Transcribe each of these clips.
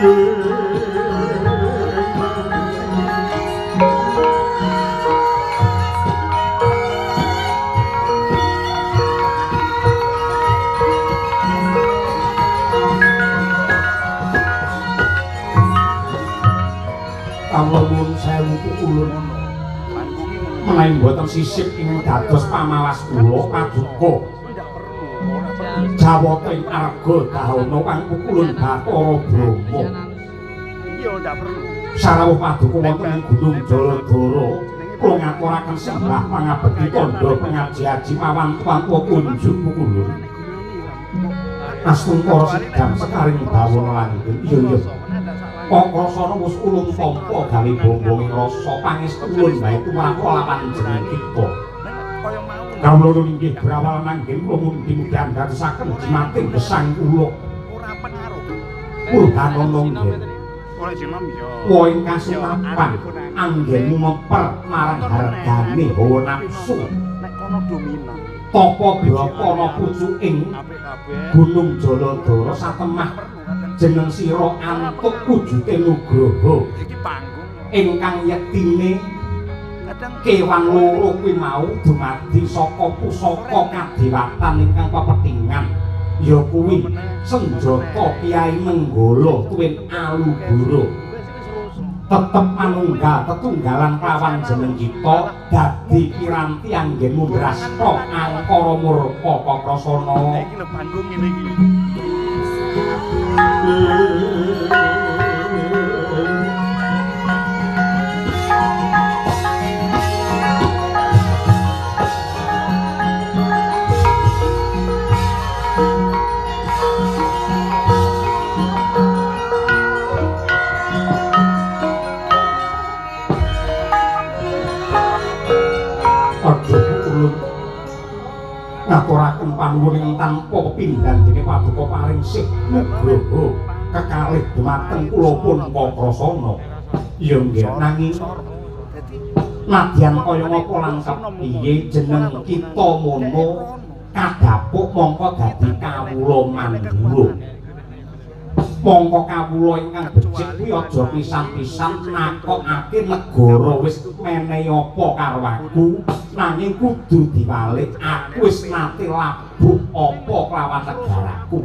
Kawula nuwun sewu pukulun. Menawi mboten sisip ingkang dados pamawas kula paduka Jawata ing Arga Dahana kang pukulun Bathara Brahma. Sarawuh paduka wonten ing Gunung Jaladara kula ngaturaken sembah pangabekti tandha pengaji-aji mawantu-wantu kunjuk pukulun. Astungkara sidang sekaring bawana langgeng. Iya iya. Kakrasana wis ulung tampa gawe bombong ing rasa pangestu ulun bae tumrap lawan jeneng kita. Kawula nuwun inggih berawal nanggen kula mundi-mudian dadosaken jimating gesang kula. Purbanana nggih. Wa ing kasunapan anggenmu meper marang hargane hawa nafsu. Tapa brata ana pucuking Gunung Jaladara satemah jeneng sira antuk wujute nugraha ingkang yektine kewan loro kuwi mau dumadi saka pusaka kadewatan ingkang pepethingan ya kuwi senjata Kyai Menggala tuwin Alugoro tetep manunggal tetunggalan kelawan jeneng kita dadi piranti anggenmu ndrasta angkara murka Kakrasana. Iki lho panggung ngene iki. Ngaturaken panuwun ingkang tanpa pepindhan dene paduka paring sih nugroho kekalih dumateng kula pun Kakrasana. Ya nggih, nanging nadyan kaya ngapa lan kepiye jeneng kita mono kadhapuk mongko dadi kawula Mandura. Mongko kawula ingkang becik kuwi aja pisan-pisan nakokake negara wis menehi apa karo aku, nanging kudu diwalik aku wis nate labuh apa kelawan negaraku.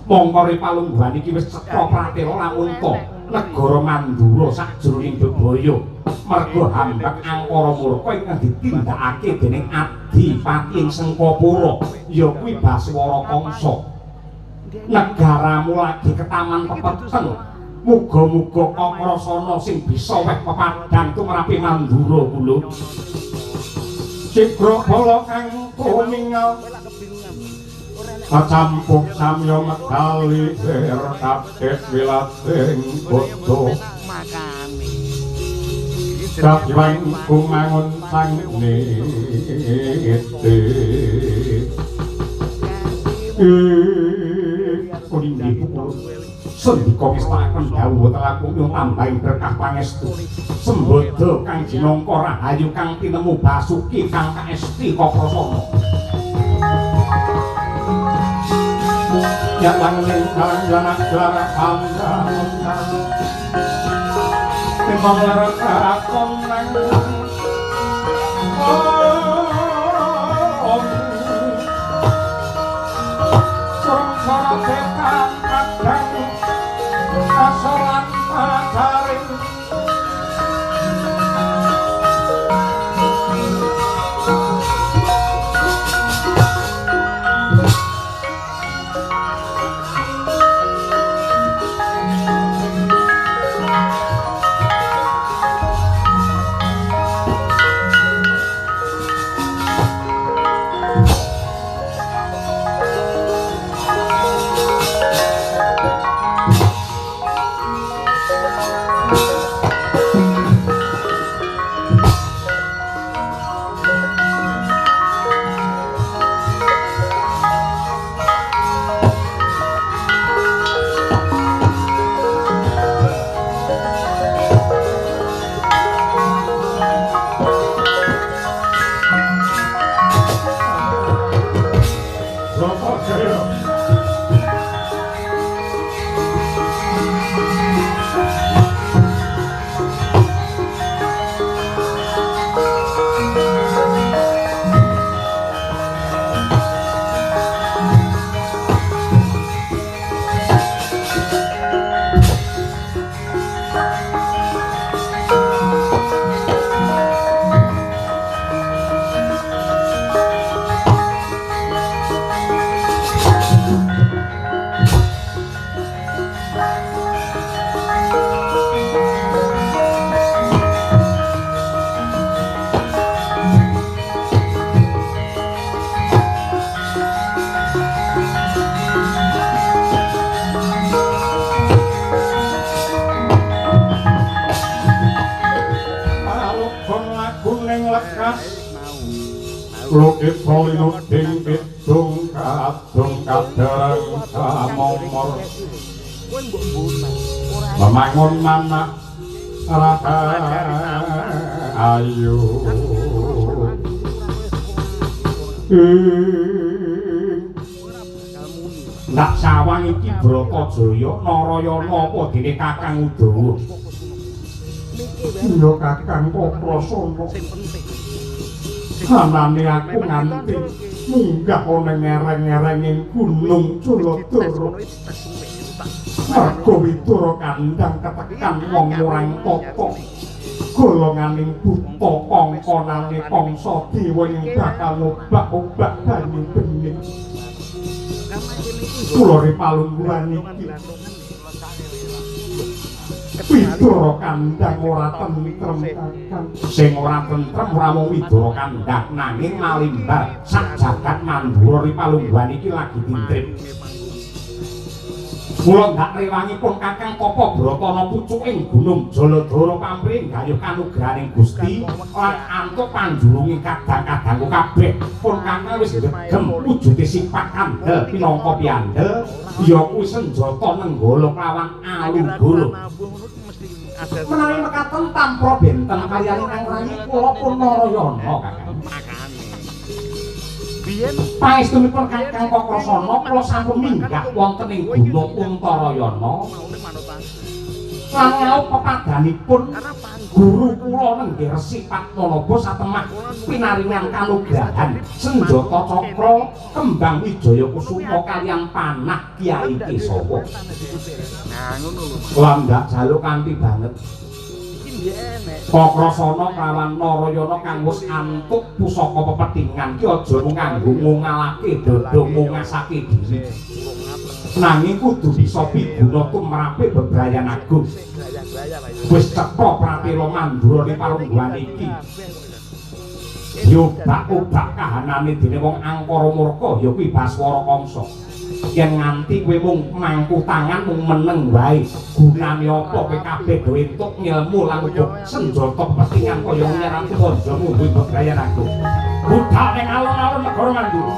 Mongko ri palungguhan iki wis cetha pratela lamun ta negara Mandura sajroning bebaya merga hambek angkara murka ingkang ditindakake dening Adipati ing Sengkapura ya kuwi Baswara Kangsa. Negaramu lagi ketaman pepeteng, muga-muga Kakrasana sing bisa weh pepadang tumrape Mandura kula. Sigra bala kang tumingal kacampuk samya medali lir kabeh wilating bodho kajiwan kumangun sang niti. Inggih pukul sendika ngestakaken dawuh telaku nyuwun tambahing berkah pangestu sembada kang jinangka rahayu kang tinemu Basuki kang kaesti Kakrasana. Ya langling kang janak amran timbang lakon nang asolan pacaring Lokita linuding kidung kadung kadereng kamomor memangun manak rahayu. Ndak sawang iki Bratajaya Narayana apa dene Kakang Udawa? Iya Kakang Kakrasana. Anane aku nganti munggah ana ngereng-ngerenging gunung Jaladara. Mergo Widara kandhang ketekan wong murang tata. Golonganing buta kongkonane Kangsa dewa ing bakal obak-obak banyu bening. Kula ripalungguhan iki Widara kandhang ora tentrem Kakang. Sing ora tentrem ora mung Widara kandhang nanging malimbar sak jagat Mandura ripalungguhan iki lagi dintrip. Mula ndak rewangipun Kakang tapa bratana pucuking gunung Jaladara pamrih gayuh kanugrahaning Gusti lan antuk panjulungi kadang-kadangku kabeh. Pun Kakang wis ngegem wujude sifat kandel pinangka piandel ya kuwi senjata nenggala lawan Alugoro. Menawi mekaten tampra benten kaliyan ingkang rayi kula pun Narayana Kakang. Paestunipun Kakang Kakrasana kula sampun minggah wonten ing Gunung Untarayana lan ngaup pepadhanipun guru kula nenggih Resi Padmanaba satemah pinaringan kanugrahan senjata cakra kembang Wijaya Kusuma kaliyan panah Kyai Kesawa. Kula ndak jaluk kanthi banget. Kakrasana kalawan Narayana kang wis antuk pusaka pepethingan ki aja mung kanggo ngungalake dada ngungasake diri. Nanging kudu bisa piguna tumrape bebrayan agung. Wis cetha pratela Mandura ning palungguhan iki. Diobak-obak kahanane dene wong angkara murka ya kuwi Baswara Kangsa. Yen nganti kowe mung mangku tangan mung meneng wae, gunane apa kowe kabeh do entuk ngilmu lan uga senjata pepethingan kaya nyerang kancamu kuwi bebrayan agung. Budhal ning alun-alun negara Mandura.